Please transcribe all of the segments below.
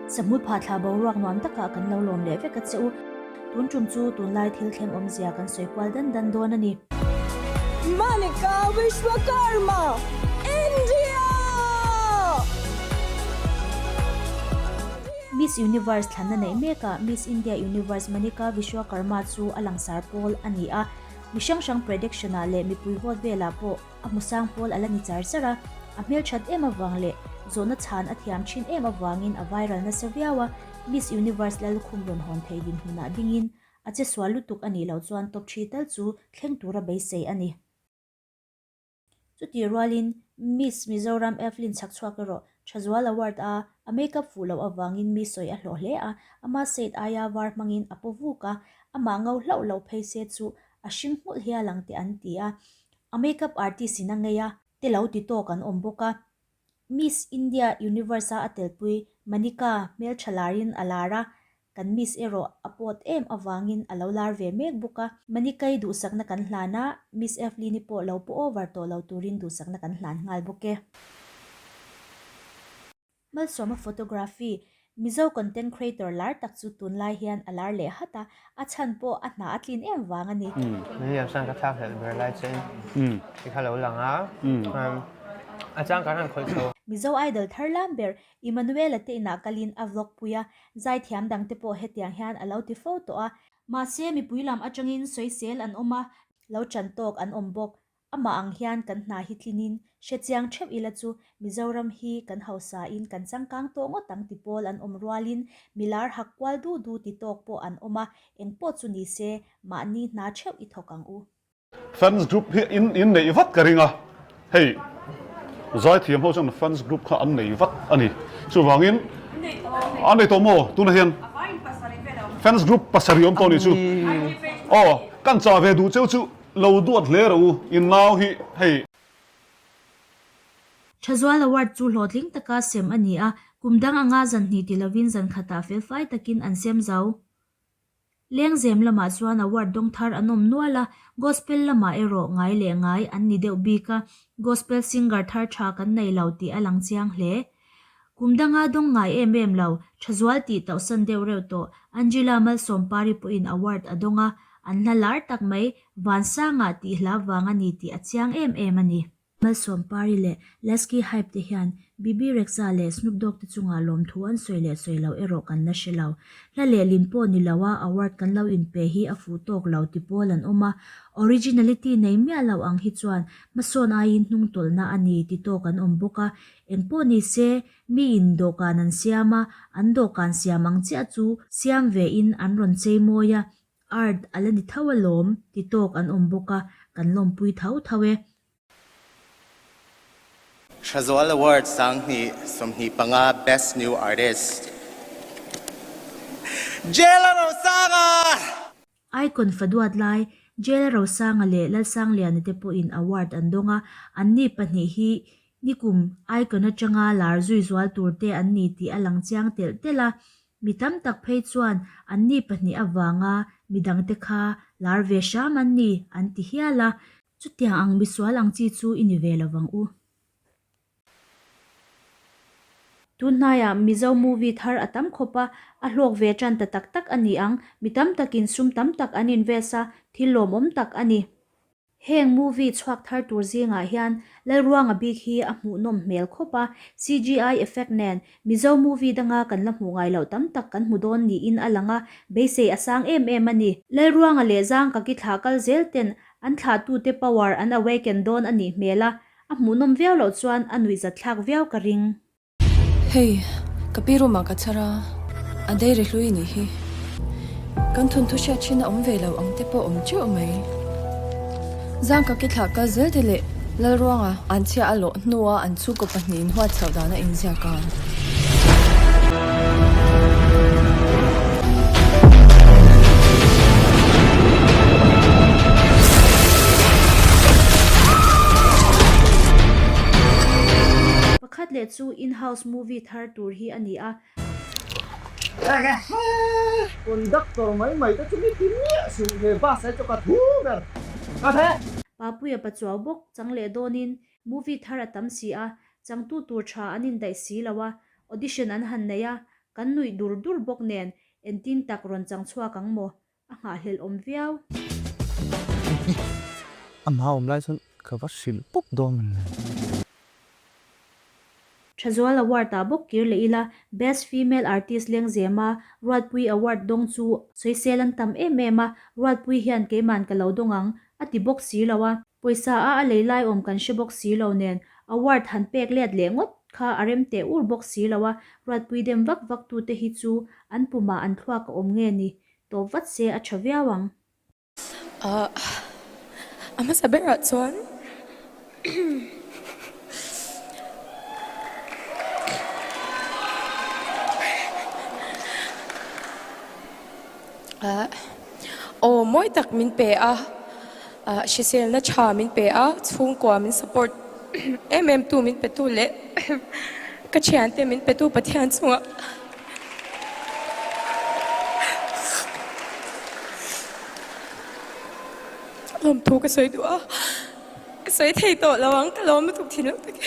Sahmul phah thla boruak nuam takah kan lo lawm leh vek a che u. Tun tum chu tunlai thil thleng awmzia kan sawi kual dan dan dawn a ni. Manika Vishwakarma, India! Miss Universe thlanna neih mekah Miss India Universe Manika Vishwakarma chu a langsar pawl a ni a. Mi hrang hrang prediction-ah leh mipui vote velah pawh a hmusang pawl a la ni char char a. A hmelthat em avang leh zawhna chhan a thiam thin em avangin a viral nasa viau a. Miss Universe Lallukhum rawn hawn thei dinhmunah dingin a che sual lutuk a nih loh chuan top thi tal chu thleng tura beisei a ni. Chutih rualin Miss Mizoram Evelyn chhakchhuak erawh Thazual Award a a makeup fuh loh avangin mi sawi a hlawh hle a, ama shade aia var hmangin a paw vuk a, amah ngo hlauh lo phei se chu a hring hmulh hial ang tih an ti a, a makeup artist in a ngei a, te lo ti tawk an awm bawk a. Miss India Universe a a telpui Manika hmeltha larin a lar a, Kan Miss erawh a pawt em avangin a lo lar ve mek bawk a. Manikai duhsakna kan hlan a, Miss Evelyn-i pawh lo pawh over tawh lo turin duhsakna kan hlan nghal bawk e. Malsawma Photography, Mizo content creator lar tak chu tunlai hian a lar leh hat a, a chhan pawh a hna a tlin em vang a ni. William chuan ka thlak hlelh ber lai che in ti kha lo lang a, a chang kan han khawih chho. Mizo Idol thar lam ber Emmanuel-a te inah kalin a vlog pui a, zaithiam dangte pawh hetiang hian a lo ti fo tawh a. Mahse, mipui lam atangin sawisel an awm a, lo chan tawk an awm bawk. Amah ang hian kan hna hi tlinin hre chiang theuh ila chu Mizoram hi kan hausain kan changkang tawh ngawt ang ti pawl an awm rualin milar hak kual du du ti tawk pawh an awm a, engpawh chu nise mahni hna theuh i thawk ang u. Fans group hi in in neih vat ka ring a, hei zaithiam ho chuan fans group kha an nei vat a ni. Chuvangin an nei tawh maw tunah hian fans group pasarih awm tawh a nih chu. Aw kan chah ve duh cheu chu lo duat hle rawh u in nau hi hei. Thazual Award chu hlawhtling taka sem a ni a, kum dang anga zan hnih ti lovin zan khatah felfai takin an sem zo. Lengzem lamah chuan award dawng thar an awm nual a, gospel lamah erawh ngai leh ngai an ni deuh bik a, gospel singer thar tha kan nei lo tih a lang chiang hle. Kum danga dawng ngai em em lo, Thazual tih tauhsan deuh reuh tawh Angela Malsawmpari pawhin award a dawng a, an hla lar tak mai Vansanga tih hla vang a ni tih a chiang em em a ni. Malsawmpari leh Lasky Hype te hian Bebe Rexha leh Snoop Dogg te chungah lawmthu an sawi leh sawi loh erawh kan la hre lo. Hla lehlin pawh ni lo a award kan lo inpe hi a fuh tawk lo ti pawl an awm a, originality nei miah lo ang hi chuan hmasawn aiin hnungtawlhna a ni ti tawk an awm bawk a, engpawh ni se miin dawhkan an siam a, an dawhkan siam ang chiah chu siam ve in an rawn chei mawi a, art a la ni tho alawm ti tawk an awm bawk a, kan lawmpui tho tho e. Thazual Award 2025 Best New Artist Jela Rosanga! Icon Faduat lai, Jela Rosanga leh Lalsangliana te pawhin award an dawng a, anni pahnih hi nikum Icon atanga lar zui zual tur te an ni tih a lang chiang telh telh a, mi tam tak phei chuan anni pahnih avanga midangte kha lar ve hram an ni an ti hial a, Chutiang ang misual ang chi chu i ni ve lo vang u. Tunhnaiah Mizo movie thar a tam khawp a, a hlawk ve tan ta tak tak a ni ang. Mi tam takin sum tam tak an invest a, thil lawmawm tak a ni. Heng movie chhuak thar tur zingah hian Lalruanga bik hi a hmuhnawm hmel khawp a, CGI effect nen Mizo movie danga kan la hmuh ngai loh tam tak kan hmu dawn niin a lang a, beisei a sang em em a ni. Lalruanga leh Zangka ki thlah kal zel ten an thlahtute power an awaken dawn a nih hmel a, a hmuhnawm viau loh chuan a nuihzatthlak viau ka ring. Hei, ka pi room ah ka chhar a, a dairy hlui nih hi. Kan thawnthu hriat thin a awm ve lo ang te pawh awm teuh mai. Zangka ki thlah kal zel te leh Lalruanga an chhia a lawh hnua an chhungkaw pahnihin huat chhoh dan a inziak a. Pakhat leh chu in-house movie thar tur hi a ni a. Conductor mai mai te chu mi ti miah suh he bus ah hi chu ka thu ber ka the. Papuia pachuau bawk chang leh dawnin movie thar a tam si a, changtu tur tha an indaih si lo a, audition an han nei a. Kan nuih dur dur bawk nen entin tak rawn chang chhuak ang maw? A nghahhlelh awm viau. A hma awm lai chuan ka va hrilh pup dawn a ni. Thazual Award ah bawk kir leh ila Best Female Artist Lengzema Ruatpui Award dawng chu sawisel an tam em em a, Ruatpui hian keiman ka lo dawng ang a ti bawk si lo a, pawisa a a lei lai awm kan hre bawk si lo nen award han pek let leh ngawt kha a rem teh ur bawk si lo a, Ruatpui dem vak vak tute hi chu an pumah an thluak a awm nge ni Tawp vat se a tha viau ang. A hmasa berah chuan aw mawi tak min pe a, hriselna tha min pe a, chhungkua min support em em tu min pe tu leh ka thiante min pe tu Pathian chungah. Lawmthu ka sawi duh a, ka sawi thei tawh lo ang, ka lawm lutuk thin lo takin.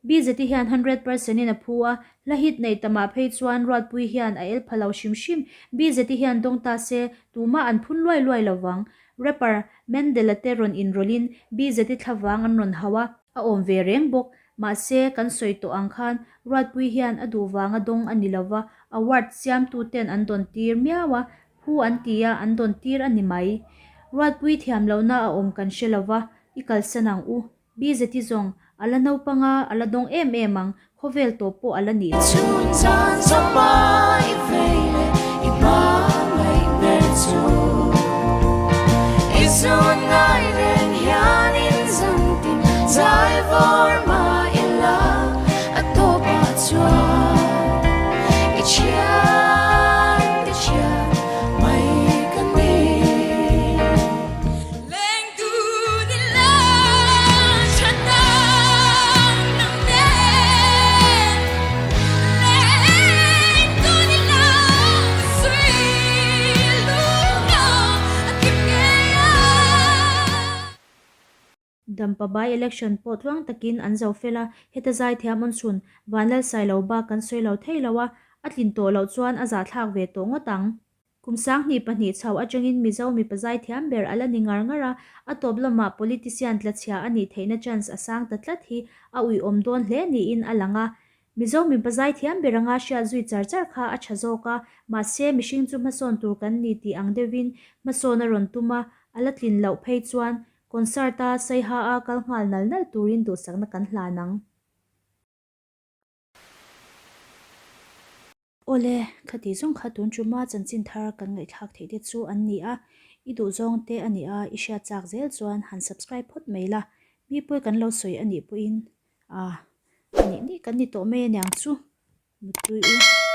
BZT hian 100% in a phu a, hla hit nei tamah phei chuan Ruatpui hian a el pha lo hrim hrim. BZT hian dawng ta se, tumah an phun luai luai lo vang. Rapper Mendel-a te rawn inrawlhin BZT thlavang an rawn hauh a, a awm ve reng bawk. Mahse, kan sawi tawh ang khan Ruatpui hian a duh vanga dawng a ni lova, award siamtuten an dawn tir miau a, phu an ti a, an dawn tir a ni mai. Ruatpui thiam lohna a awm kan hre lova, i kalsan ang u. Bizeti zawng, a la naupang a, a la dawng em em ang, khawvel tawp pawh a la nih loh. Chhun zan zawma i vei leh i hma ngaih ber chu i zun ngai reng hianin zan tin zai vawr mah ila a tawpah chuan i thian i thian mai ka ni. Dampa by election pawh tluang takin an zo fel a, heta zaithiam awn chhun Vanlalsailo bak kan sawi lo thei lo a, a tlin tawh loh chuan a zahthlak ve tawh ngawt ang. Kum 2002 chho atangin Mizo mipa zaithiam ber a la ni ngar ngar a, a tawp lamah politician tlachhia a nih theihna chance a sang ta tlat hi a uiawm dawn hle niin a lang a. Mizo mipa zaithiam ber anga hriat zui char char kha a tha zawk a, mahse mihring chu hmasawn tur kan ni tih ang deuhin hmasawn a rawn tum a, a la tlin loh phei chuan concert-a Saiha-a kal nghal nal nal turin duhsakna kan hlan ang. Awle, khati zawng kha tun tuma chanchin thar kan ngaihthlak theih te chu an ni a, i duh zawng te a nih a, i hriat chak zel chuan han subscribe phawt mai la, mi pawi kan lo sawi a nih pawhin ah a nih nih kan ni tawh mai aniang chu, muttui u.